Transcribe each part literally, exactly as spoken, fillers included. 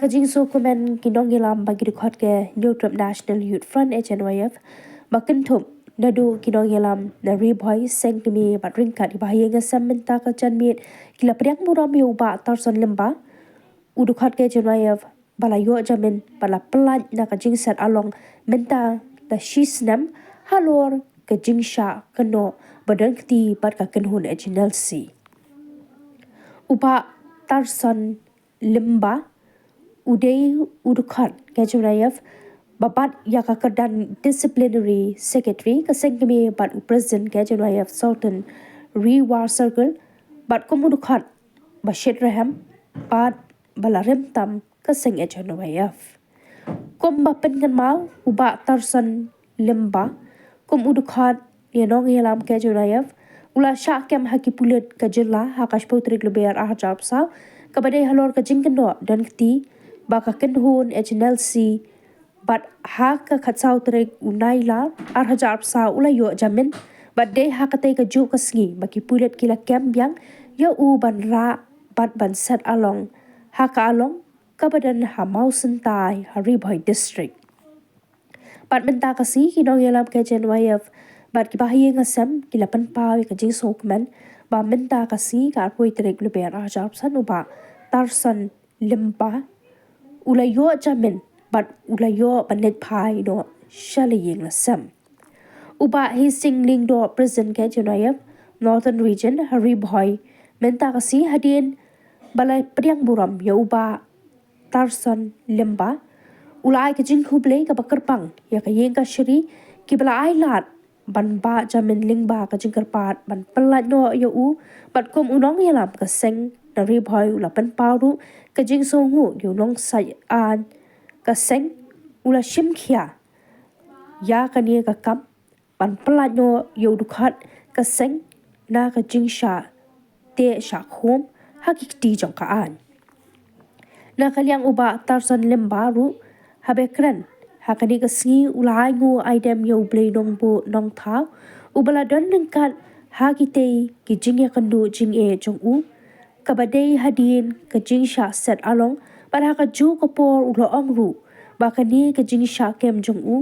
Ka jingsngewkmen ki nongïalam ba ki dkhot ka Hynñiewtrep National Youth Front, H N Y F, ba kynthup naduh ki nongïalam na Ri Bhoi, Seng Kmie bad ryngkat ki bahaïing hasem mynta ka janmiet ki la pdiang burom ïa u Bah Tarson Lyngba, u dkhot ka H N Y F, ba la ïoh jamin bad la pyllait na ka jingset along mynta da shi snem halor ka jingshah kynnoh ba don kti bad ka kynhun H N L C. U Bah Tarson Lyngba u dei u dkhot ka H N Y F ba bat ïa ka kyrdan Disciplinary Secretary ka Seng Kmie bad u President ka H N Y F Southern Ri War Circle bad kum u dkhot ba shitrhem bad ba la rim tam ka seng H N Y F. Kum ba pynkynmaw, u Bah Tarson Lyngba kum u dkhot ïa nongïalam ka H N Y F u la shah kem ha ki pulit ka jylla ha ka shiphew tarik Lber ar hajar arphew saw, kaba dei halor ka jingkynnoh don kti bad ka kynhun H N L C, bad ha ka khatsaw tarik u Nailar ar hajar arphew saw u la ïoh jamin, bad dei ha katei kajuh ka sngi ba ki pulit ki la kem biang ïa u ban rah bad ban set along ha ka along kaba don ha Mawsyntai ha Ri Bhoi District. Bad mynta ka sngi ki nongïalam ka H N Y F bad ki bahaïing hasem ki la pynpaw ïa ka jingsngewkmen ba mynta ka sngi ka arphew tarik Lber ar hajar arphew san u Bah Tarson Lyngba u la ïoh jamin bad u la ïoh ban leit phai noh sha la ïing la sem. U Bah Hesing Lyngdoh, President ka H N Y F Northern Region ha Ri Bhoi, mynta ka sngi hadien ba la pdiang burom ïa u Bah Tarson Lyngba u la ai ka jingkhublei kaba kyrpang ïa ka ïing kashari kiba la ai lad ban bah Jamin Lyngba ka jingkyrpad ban pyllait noh ïa u, bad kum u nongïalam ka seng na Ri Bhoi u la pynpaw ruh ka jingsngewnguh ïa u nongsaiñ aiñ ka seng, u la shim khia ïa kane ka kam ban pyllait noh ïa u dkhot ka seng na ka jingshah teh shah khum ha ki kti jong ka aiñ. Na ka liang u Bah Tarson Lyngba ruh haba kren ha kane ka sngi u la ai nguh ai dem ïa U Blei Nongbuh Nongthaw uba la don ryngkat ha kitei ki jingïakynduh jingeh jong u, kaba dei hadien ka jingshah set along bad ha kajuh ka por u la ong ruh ba kane ka jingshah kem jong u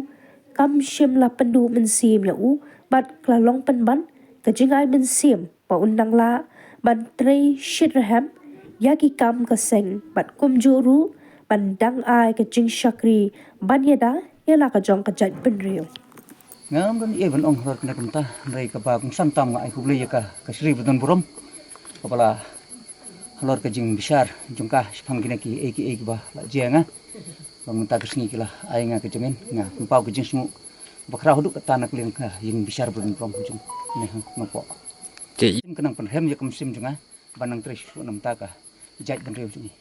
kam shym la pynduh mynsiem ïa u bad ka la long pynban ka jingai mynsiem ba un nang lah ban trei shitrhem ïa ki kam ka seng bad kumjuh ruh ban dang ai ka jingshakri ban ïada ïa la ka jong ka jaitbynriew. Ngam don ei ban ong halor kane kumta, hynrei kaba kongsan tam nga ai khublei ïa ka, ka Sri Badon Burom kaba la halor ka jingbishar jong ka shaphang kine kiei kiei kiba la jia nga. Ba mynta ka sngi ki la ai nga ka jamin, nga pynpaw ka jingsngew ba khraw haduh katta na ka liang ka ïing bishar Badon Burom jong ne ha Nongpoh. Te ka nang pynrem ïa ka mynsiem jong nga ba nang trei shuh na mynta ka jaitbynriew jong ngi.